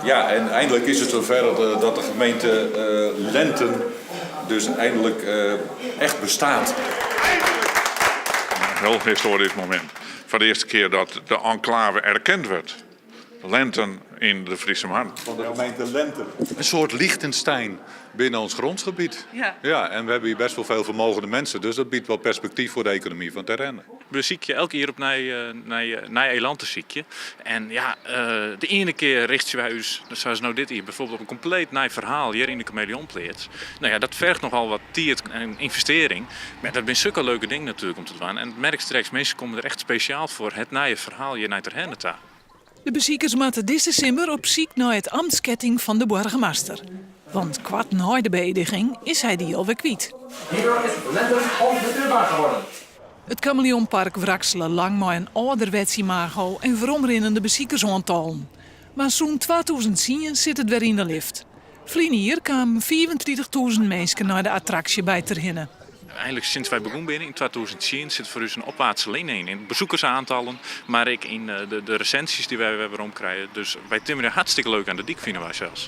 Ja, en eindelijk is het zover dat de gemeente Lenten dus eindelijk echt bestaat. Een heel historisch moment. Foar de earste kear dat de enklave erkend wurdt. Lenten yn de Fryske Marren. Fan de gemeente Lenten. Een soort Liechtenstein binnen ons grondgebied. Ja, en we hebben hier best wel veel vermogende mensen, dus dat biedt wel perspectief voor de economie van Terherne. We sykje elk jier opnij nij elan te sykjen. En ja, de iene kear richtsje wy ús, sa as no dit jier bijvoorbeeld, op in kompleet nij ferhaal hjir yn de Kameleonpleats. No ja, dat ferget nochal wat tiid en ynvestearring. Mar dat binne sulke leuke dingen natuerlik om te dwaan. En merkst drekst, minsken komme der echt spesjaal foar it nije ferhaal hjir nei Terherne ta. De besikers moatte dizze simmer op syk nei it amtsketting fan de boargemaster. Want koart nei de beëdiging is hy dy alwer kwyt. Hierdoor is Lenten onbestuurbaar geworden. It Kameleonpark wraksele lang mei in âlderwets imago en weromrinnende besikersoantallen. Mar sûnt 2010 sit it wer yn de lift. Ferline jier kamen 35.000 minsken nei de attraksje by Terherne. Eigenlik sinds wy begûn binne yn 2010 sit foar ús in opwaartse line yn, yn besoekersoantallen, mar ek yn de resinsjes dy't wy wer weromkrije. Dus wy timmerje hartstikke leuk oan de dyk, fine wy sels.